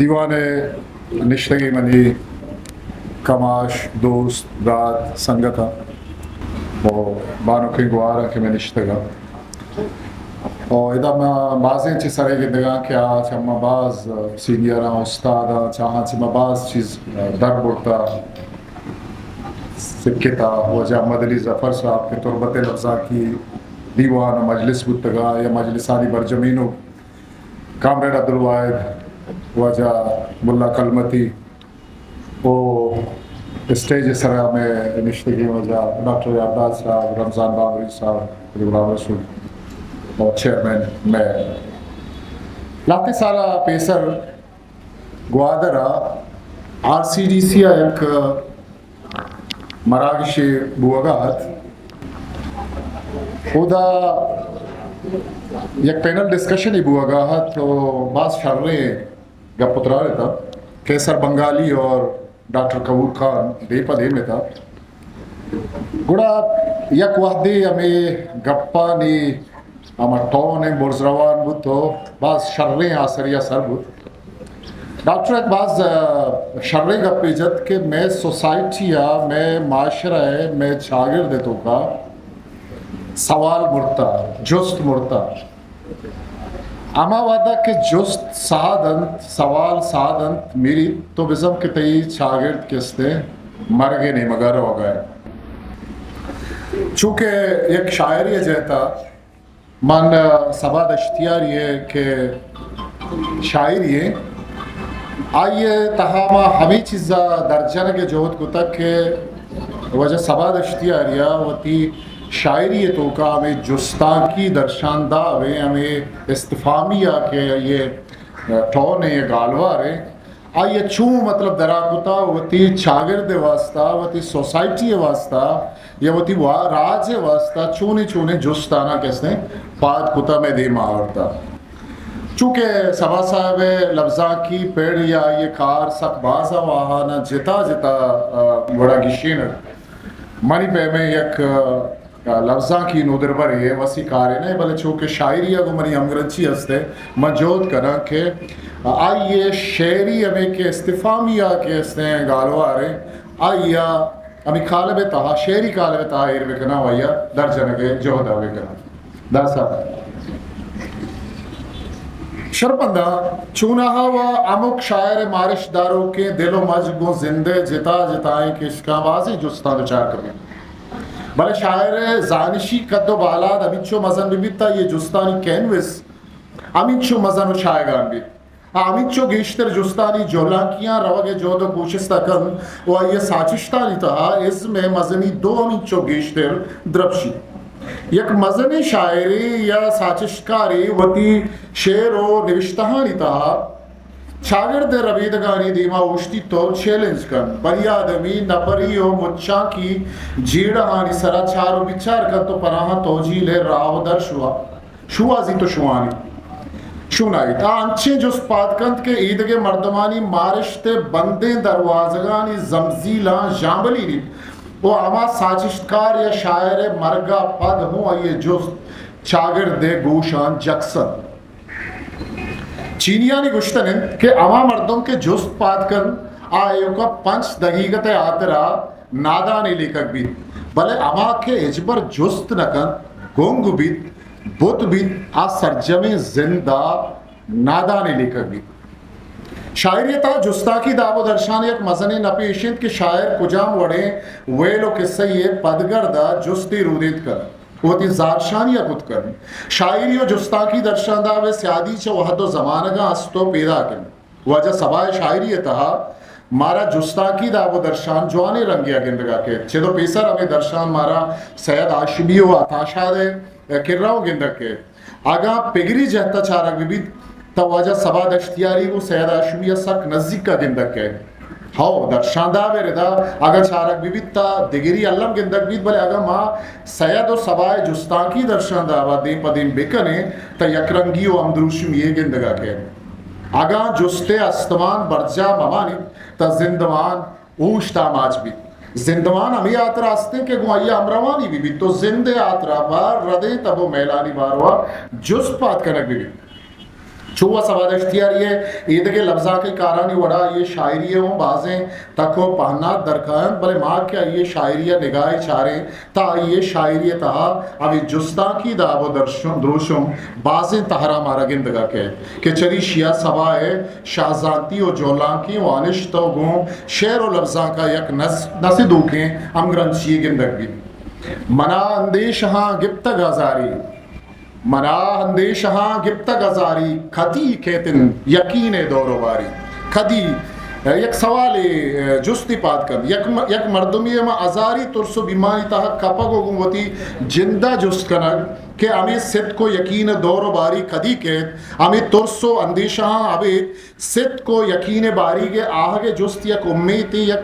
دیوان ءَ نشتگیں منی کماش، دوست، برات، سنگتاں و بانکیں گوھاراں کہ مئے نشتگ اَنت۔ و ادا ما بازیں چہ سرے گندگاں کہ آ چہ ما باز سینئراں، استاداں، چہ آہاں چہ ما باز چیز در برتا، سکتا۔ واجہ احمد علی ظفر صاحب کہ تربت لبزانکی دیوان و مجلس بوتگا یا مجلسانی برجمینو، کامریڈ عبدالواحد، واجہ ملا کلمتی، و اسٹیج ءِ سرا مئے نشتگیں واجہ ڈاکٹر یارداد صاحب، رمضان بابری صاحب، غلام رسول و چیئرمین مئے۔ لہتے سال ءَ پیسر گوادر ءَ آر سی ڈی سی ءَ یک مراگشے بوگا ات۔ اودا یک پینل ڈسکشنے بوگا ات و باز شریں گپ و تران اتاں۔ قیصر بنگالی اور ڈاکٹر کبور خان دیم پہ دیم اتاں۔ گڑا یک وہدے ہمے گپانی ہما ٹون ءَ برز روان بوت و باز شریں آسرے ءَ سر بوت۔ ڈاکٹر ءَ باز، آ، شریں گپے جت کہ مئے سوسائٹی ءَ، مئے معاشرہ ءَ، مئے چاگرد ءِ توکا سوال مرتا، جست مرتا۔ ہما وہدا کہ جست ساد انت، سوال ساد انت، میری تو بزم کہ تئی چاگرد کہ استیں مرگ ءِ نیمگا روگا انت۔ چونکہ یک شاعرے ءِ جہتا من صبا دشتیاری ءِ کہ شاعری ءِ، آئی ءِ تہا ما ہمے چیزا در جنگ ءِ جہد کتگ کہ واجہ صبا دشتیاری ءَ وتی شاعری ءِ توکا ہمے جستانکی درشانداب ءِ، ہمے استفہامی ءِ کہ آئی ءِ ٹون ءِ، گالوار ءِ، آئی ءَ چوں مطلب درا کتا، وتی چاگرد ءِ واسطہ، وتی سوسائٹی ءِ واسطہ یا وتی وا-، راج ءِ واسطہ چونیں چونیں جستاناں کہ استیں پاد کتا، مئے دیما آورتا۔ چونکہ صبا صاحب ءِ لبزانکی پڑ یا آئی ءِ کار سک باز ءَ، واہانا جتا جتا، آ، وڑا گیشینگ۔ منی پیمیں یک، آ، لبزانکی نودربرے ءِ وسی کارے نہ، بلے چونکہ شاعری ءَ گوں منی ہمگرنچی است ءِ، من جہد کناں کہ آئی ءِ شعری ہمے کہ استفہامی ءِ کہ استیں گالوار ءِ، آئی ءَ ہمے کالب ءِ تہا، شعری کالب ءِ تہا ایر بکناں و آئی ءَ در جنگ ءِ جہد ءَ بکناں۔ داسا شرپنداں، چوناہا و ہمک شاعر ءِ مارشت داروکیں دل و مجگ گوں زند ءِ جتا جتائیں کشکاں بازیں جستاں دچار کپیت۔ بلے شاعر ءِ زانشی قد و بالاد ہمینچو مزن بہ بیت تہ آئی ءِ جستانی کینوس ہمینچو مزن و شاہگان بیت۔ آ ہمینچو گیشتر جستانی جہلانکیاں روگ ءِ جہد و کوشست ءَ کنت و آئی ءِ ساچشتانی تہا ازم ءِ مزنی دو ہمینچو گیشتر درپشیت۔ یک مزنیں شاعرے یا ساچشتکارے وتی شعر و نبشتہانی تہا چاگرد ءِ ربیدگانی دیما اوشتیت و چیلنج کنت، بنی آدمی نپری و مچانکی جیڑہانی سرا چار و بچار کنت و پراہاں توجیل ءِ راہ و در شوا-، شوہازیت و شوانیت، شونائیت۔ آ انچیں جست پاد کنت کہ ایدگہ مردمانی مارشت ءِ بندیں دروازگانی زمزیلاں ژامبلینیت و ہما ساچشتکار یا شاعر ءِ مرگ ءَ پد ہوں آئی ءِ جست چاگرد ءِ گوشاں جکس انت۔ چینیانی گوشتن انت کہ ہما مردم کہ جست پاد کنت، آ ایوکا پنچ دقیقت ءِ ہاترا نادانے لیکگ بیت، بلے ہما کہ ہچبر جست نہ کنت، گنگ بیت، بت بیت، آ سرجمیں زند ءَ نادانے لیکگ بیت۔ شاعری ءِ تہا جستانکی داب و درشان ءِ یک مزنیں نپے ایش انت کہ شاعر کجام وڑیں ویل و کسہ یے ءِ پدگرد ءَ جستے رودینت کنت، وتی زہرشانی ءَ کت کنت۔ شاعری و جستانکی درشانداب ءِ سیادی چہ وہد و زمانگاں است و پیداک انت۔ واجہ صبا ءِ شاعری ءِ تہا مارا جستانکی داب و درشان جوانیں رنگے ءَ گندگ ءَ کیت۔ چد و پیسر ہمے درشان مارا سید ہاشمی و عطا شاد ءِ کرا اوں گندگ کیت۔ اگاں پگری جہت ءَ چارگ بہ بیت، تہ واجہ صبا دشتیاری گوں سید ہاشمی ءَ سک نزیک ءَ گندگ کئیت۔ ہو، درشانداب ءِ ردا اگاں چارگ بہ بیت، تہ دگری الم گندگ بیت، بلے اگاں ما سید و صبا ءِ جستانکی درشانداب ءَ دیم پہ دیم بہ کنیں، تہ یک رنگی و ہمدروشمی یے گندگ ءَ کئیت۔ اگاں جست ءِ استمان برجاہ مہ مانیت، تہ زندمان اوشت آماچ بیت۔ زندمان ہمے ہاترا استیں کہ گوں آئی ءَ ہمروانی بہ بیت و زند ءِ ہاترا بار ردیں تب و میلانی باروا جست پاد کنگ بہ بیت۔ چو ء سبا دشتیاری ء ایدگہ لبزانکی کارانی وڑا آئی ء شاعری ء اوں بازیں تک ء پہنات درکاینت، بلے ما کہ آئی ء شاعری ء نگاہے چاریں، تہ آئی ء شاعری ء تہا ہمے جستانکی داب و درشم، دروشم بازیں تہراں مارا گندگ ء کئیت کہ چریشی ء سبا ء شہزانتی و جہلانکی و انشت و گوں شعر و لبزانک ء یک نس-، نسدوکیں ہمگرنچی یے گندگ بیت۔ منا اندیشہاں گپتگ ہزاری، منا اندیشہاں گپتگ ہزاری، کدی کیت انت یقین ء دور و باری؟ کدی، یک سوالے، جستے پاد کنت۔ یک م-، یک مردمے ہما ہزاری ترس و بیمانی تہا کپگ و گوں وتی جند ء جست کنگ کہ ہمے صدق و یقین ء دور و باری کدی کیت؟ ہمے ترس و اندیشہاں ابید صدق و یقین ء باریگ ء آہگ ء جست یک امیتے، یک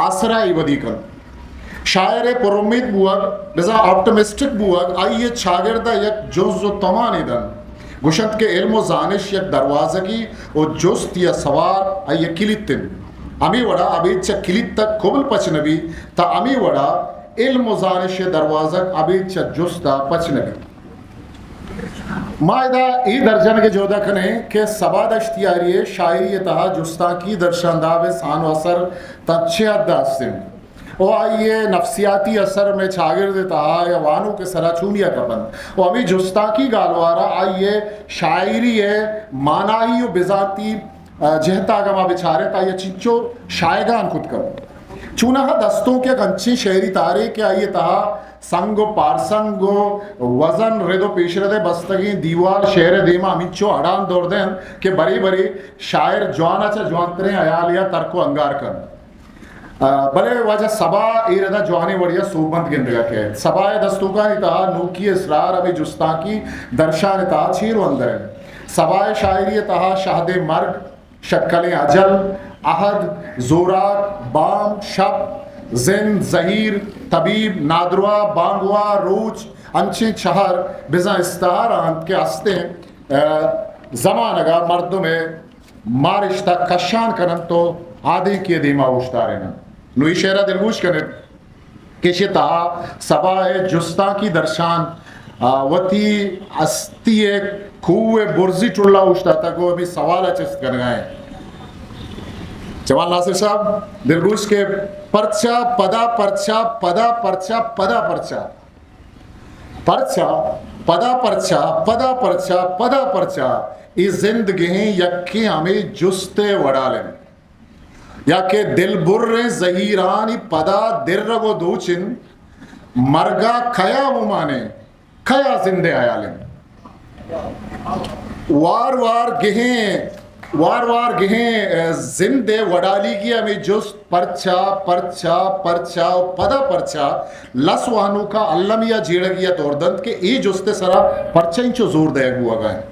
آسرا ء ودی کنت۔ شاعر ء پر امید بوگ، بزاں آپٹمسٹک بوگ، آئی ء چاگرد ء یک جز و توانے دنت۔ گوشنت کہ علم و زانش یک دروازگی و جست یا سوار آئی ء کلیت انت۔ ہمے وڑا ابید چہ کلیتک کبل پچ نہ بیت، تہ ہمے وڑا علم و زانش ء دروازگ ابید چہ جست ء پچ نہ بیت۔ ما ادا اے درجنگ ء جہد ء کنیں کہ سبا دشتیاری ء شاعری ء تہا جستانکی درشانداب ء سان و اثر تاں چہ حد ء است انت و آئی ء نفسیاتی اثر مئے چاگرد ء تہا یا وانوک ء سرا چونیا کپنت و ہمے جستانکی گالوار ء آئی ء شاعری ء مانائی و بزانتی، ء، جہت ء اگاں ما بچاریں تہ آئی ء چنچو شایگان کت کنت۔ چوناہا دستونک یک انچیں شعری تہرے کہ آئی ء تہا سنگ و پارسنگ و وزن، رد و پیشرد ء بستگیں دیوال شعر ء دیما ہمینچو اڑان دور دنت کہ برے برے شاعر جوان ء چہ جوانتریں ہیالے ء ترک و انگار کنت۔ ء، بلے واجہ سبا اے ردا جوانیں وڑے ء سوبمند گندگ ء کئیت۔ سبا ء دستونکانی تہا نوکی اسرار ہمے جستانکی درشان ء تہا چیر و اندر انت۔ سبا ء شاعری ء تہا شہدیں مرگ، شکلیں اجل، اہد، زوراک، بام، شپ، زند، زہیر، طبیب، نادراہ، بانگواہ، روچ، انچیں چہر بزاں استعار انت کہ استیں، ء، زمانگ ء مردم ء مارشت ء کشان کن انت و آدینکے ء دیما اوشتارین انت۔ نوں اے شعر ء دلگوش کن ات۔ کہ ایشی ء تہا سبا ء جستانکی درشان، آ، وتی ہستی ء کوہ ء برزی ٹلا اوشتاتگ و ہمے سوال ء چست کنگا انت۔ جمال ناصر صاحب، دلگوش کہ پرچا، پدا پرچا، پدا پرچا، پدا پرچا؟ پرچا، پدا پرچا، پدا پرچا، پدا پرچا؟ اے زندگیں یکیں ہمے جست ء وڑال انت۔ یا کہ دلبریں زہیرانی پدا درگ و دوچ انت، مرگا کیا اومان انت، کیا زند ء ہیال انت؟ وار وار گہیں، وار وار گہیں، ء، زند ء وڈالیگی ہمے جست پرچا، پرچا، پرچا و پدا پرچا لس وانوکا المی ء جیڑگی ء دور دنت کہ اے جست ء سرا پرچا انچو زور دئیگ بوگا انت۔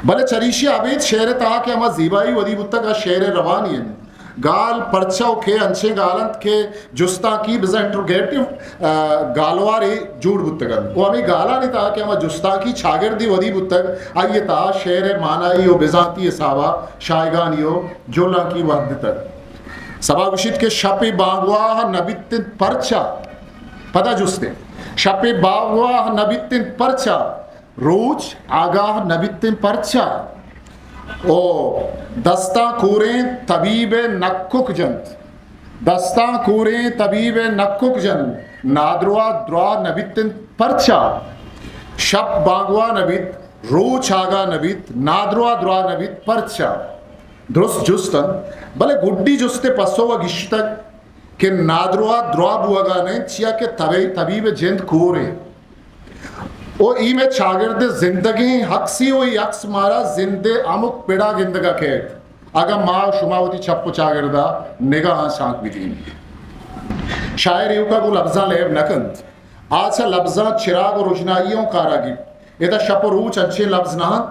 بلے چریشی ء ابید شعر ء تہا کہ ہما زیبائی ودی بوتگ، آ شعر ء روانی انت۔ گال پرچا و کئے انچیں گال انت کہ جستانکی بزاں انٹروگیٹو، آ، گالوارے جوڑ بوتگ انت و ہمے گالانی تہا کہ ہما جستانکی چاگردے ودی بوتگ، آئی ء تہا شعر ء مانائی و بزانتی حسابا شایگانی و جہلانکی وہد دتگ۔ سبا گوشیت کہ شپ ء بانگواہ نہ بیت انت پرچا؟ پدا جستے، شپ ء بانگواہ نہ بیت انت پرچا؟ روچ آگاہ نہ بیت انت پرچا؟ او دستاں کوریں طبیب ء نکک جنت۔ دستاں کوریں طبیب ء نکک جنت۔ نادراہ دراہ نہ بیت انت پرچا؟ شپ بانگواہ نہ بیت، روچ آگاہ نہ بیت، نادراہ دراہ نہ بیت پرچا؟ درست جست انت، بلے گڈی جست ء پسو ء گشتگ کہ نادراہ دراہ بوگا نہ انت، چیا کہ طبی-، طبیب ء جند کور انت۔ و ای مئے چاگرد ء زندگیں عکسی و ای عکس مارا زند ء ہمک پڑا گندگا کئیت، اگاں ما و شما وتی چپ و چاگردا نگاہاں شانک بدین۔ شاعر ایوکا گوں لبزاں لیب نہ کنت، آ چہ لبزاں چراگ و رژنائی اوں کارا گیپت۔ ادا شپ و روچ انچیں لبز نہ انت۔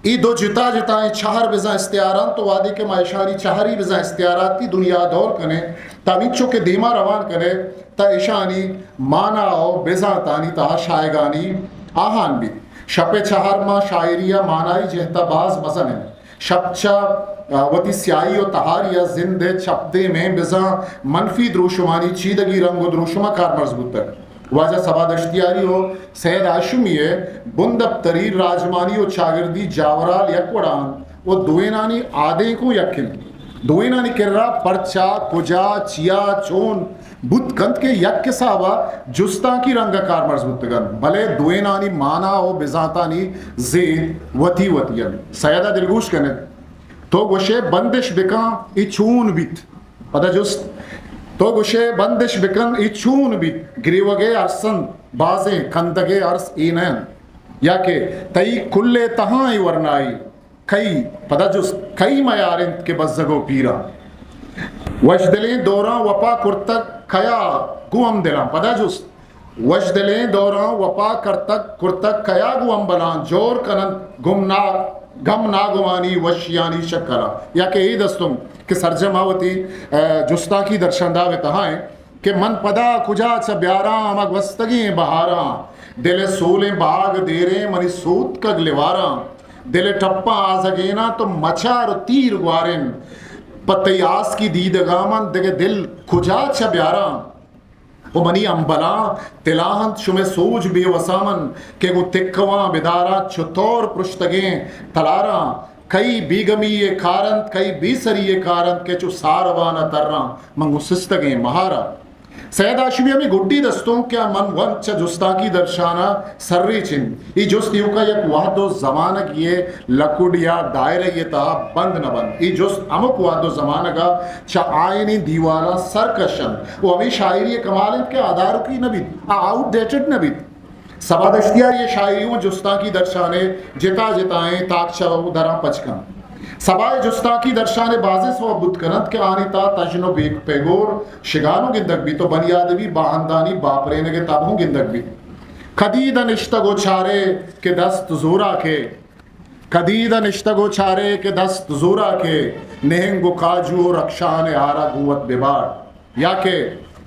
اے دو جتا جتائیں چہر بزاں استعارہ انت و وہدے کہ ما اشانی چہری بزاں استعاراتی دنیا ء دور کنیں، تہ ہمینچو کہ دیما روان کنیں، تہ اشانی مانا و بزانتانی تہا شایگانی آہان بیت۔ شپ ء چہر ماں شاعری ء مانائی جہت ء باز مزن انت۔ شپ چہ، آ، وتی سیاہی و تہاری ء زند ء چپ دیمیں بزاں منفی دروشمانی چیدگی رنگ و دروشم ء کارمرز بوتگ۔ واجہ صبا دشتیاری و سید ہاشمی ء بندپتری راجمانی و چاگردی جاورال یک وڑا انت و دوئینانی آدینک و یک انت۔ دوئینانی کرا پرچا، کجا، چیا، چون بوت کنت کہ یک حسابا جستانکی رنگا کارمرز بوتگ انت، بلے دوئینانی مانا و بزانتانی زید وتی وتی انت۔ سیدا دلگوش کن ات۔ تو گوشے بندش بکن، اے چون بیت؟ پدا جست، تو گوشے بندش بکن، اے چون بیت؟ گریوگے ارس انت بازیں، کندگے ارس اے نہ انت۔ یا کہ تئی کلے تہائیں ورنائی کئی؟ پدا جست، کئی میار انت کہ بزگ و پیراں؟ وشدلیں دوراں وپا کرتگ کیا گوں ہمدلاں؟ پدا جست، وشدلیں دوراں وپا کرتگ، کرتگ کیا گوں ہمبلاں؟ جور کننت گم نا-، گم ناگمانی وشیانی شکلاں۔ یا کہ اے دستونک کہ سرجم ء وتی، ء، جستانکی درشانداب ء تہا انت کہ من پدا کجا چہ بیاراں ہما گوستگیں بہاراں؟ دل ء سولیں باگ دیریں منی سوتکگ لیواراں۔ دل ء ٹپاں آزگیناں تو مچار و تیر گوارین، پہ تئی آسکی دیدگاں من دگہ دل کجا چہ بیاراں؟ و منی امبلاں تلاہ انت شمئے سوج بے وساں من، کہ گوں تکواں بداراں چتور پرشتگیں تلاراں۔ کئی بیگمی ء کار انت، کئی بے سری ء کار انت، کہ چو ساروان ء تراں من گوں سستگیں مہاراں۔ سید ہاشمی ہمے گڈی دستونک کہ من ونت چہ جستانکی درشان ء سرریچ انت۔ اے جست ایوکا یک وہد و زمانگے ء لکڈ یا دائرہ ء تہا بند نہ بنت۔ اے جست ہمک وہد و زمانگ ء چہ آئینی دیوالاں سر کش انت و ہمے شاعری ء کمال انت کہ ادارکی نہ بیت، آ آؤٹ ڈیٹڈ نہ بیت۔ صبا دشتیاری ء شاعری اوں جستانکی درشان ء جتا جتائیں تاکچہ و دراں پچ کنت۔ صبا ء جستانکی درشان ء بازیں سوب بوت کننت کہ آنی تہا تژن و بیگ پیگور شگان و گندگ بیت و بنیادمی باہندانی باپرینگ ء تب ہوں گندگ بیت۔ کدی داں نشتگ و چارے کہ دست زوراکے، کدی داں نشتگ و چارے کہ دست زوراکے، نہنگ و کاجو و رکشان ء ہارا گوں وت ببار۔ یا کہ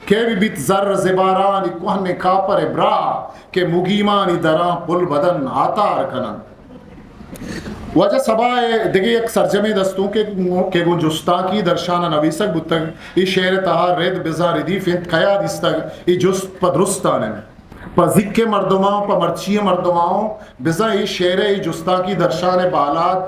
کئے بہ بیت زر زبارانی کوہنیں کاپر ء براہ کہ مگیمانی دراں پل بدن آتار کننت۔ واجہ صبا ء دگہ یک سرجمیں دستونکے کہ گوں جستانکی درشان ء نویسگ بوتگ، اے شعر ء تہا رد بزاں ردیف انت، کیا دیستگ؟ اے جست پہ درستان انت۔ پہ زیکیں مردماں، پہ مرچی ء مردماں، بزاں اے شعر ء اے جستانکی درشان ء بالاد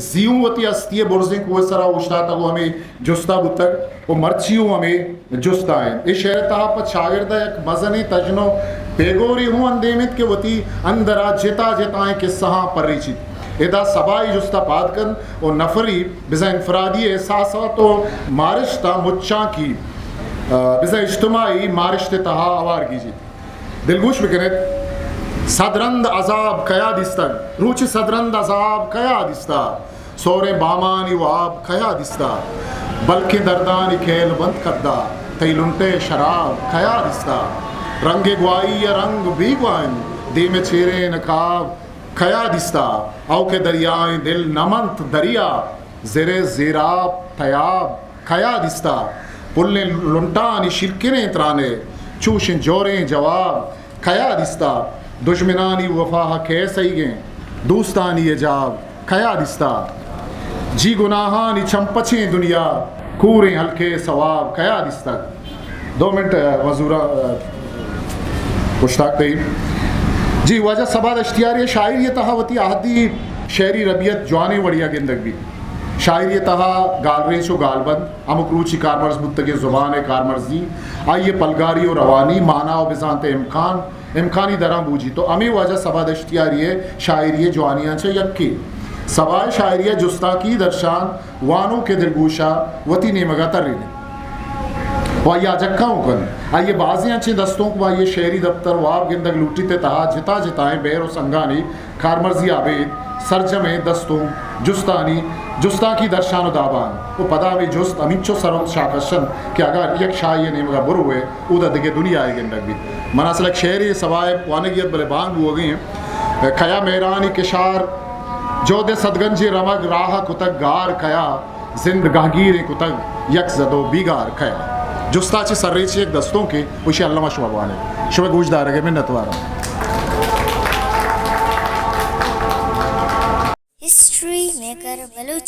زیوں وتی ہستی ء برزیں کوہ ء سرا اوشتاتگ و ہمے جستا بوتگ و مرچی اوں ہمے جستا انت۔ اے شعر ء تہا پہ چاگرد ء یک مزنیں تژن و پیگورے ہوں اندیم انت کہ وتی اندر ء جتا جتائیں کسہاں پریچیت۔ ادا صبا اے جستا پاد کنت و نفری بزاں انفرادی احساسات و مارشتاں مچاں کی، آ، بزاں اجتماعی مارشت ء تہا ہوار گیجیت۔ دلگوش بکن ات۔ صد رند عذاب کیا دیستگ؟ روچ صد رند عذاب کیا دیستہ؟ سوریں بامانی واب کیا دیستہ؟ بلکیں دردانی کیل بند کدا تئی لنٹے شراب کیا دیستہ؟ رنگ گواہی ء رنگ بیگواہ انت، دیم ء چیریں نقاب کیا دیستہ؟ او کہ دریائیں دل نمنت دریا، زر ء زیراب تیاب کیا دیستہ؟ پلیں لنٹانی شیرکنیں ترانے، چوشیں جوریں جواب کیا دیستہ؟ دژمنانی وفا ء کئے سہیگیں، دوستانی حجاب کیا دیستہ؟ جی گناہانی چمپچیں دنیا، کوریں ہلکے ثواب کیا دیستگ؟ دو منٹ، ء، مزورا، ء، پشتاک دئیں۔ جی، واجہ صبا دشتیاری ء شاعری ء تہا وتی اہدی شعری ربیت جوانیں وڑیا گندگ بیت۔ شاعری ء تہا گالریچ و گالبند، ہمک روچی کارمرز بوتگیں زبان ء کارمرزی، آئی ء پلگاری و روانی، مانا و بزانت ء امکان، امکانی دراں بوجیت و ہمے واجہ صبا دشتیاری ء شاعری ء جوانیاں چہ یکے۔ صبا ء شاعری ء جستانکی درشان وانوک ء دلگوش ء وتی نیمگ ء ترینیت و آئی ء اجکہ اوں کنت۔ آئی ء بازیں انچیں دستونک و آئی ء شعری دپتر واب گندگ لوٹیت ء تہا جتا جتائیں بحر و سنگانی کارمرزی ء ابید سرجمیں دستونک جستانی، جستانکی درشان و دابان و پدا ہمے جست ہمینچو سر و شاکش انت کہ اگاں یک شاہی ء نیمگ ء بروئے، اودا دگہ دنیایے گندگ بیت۔ من اصل یک شعرے صبا ء وانگی ات، بلے بانگ بوگیں۔ کیا مہرانی کشار جہد ء صدگنجیں رمگ راہ کتگ گار، کیا زند گہگیریں کتگ یک زد و بیگار، کیا؟ جستا چہ سرریچ یک دستونکے، وشی الما شما بوانے۔ شما گوش دارگ ء منتواراں۔ History maker Balochi.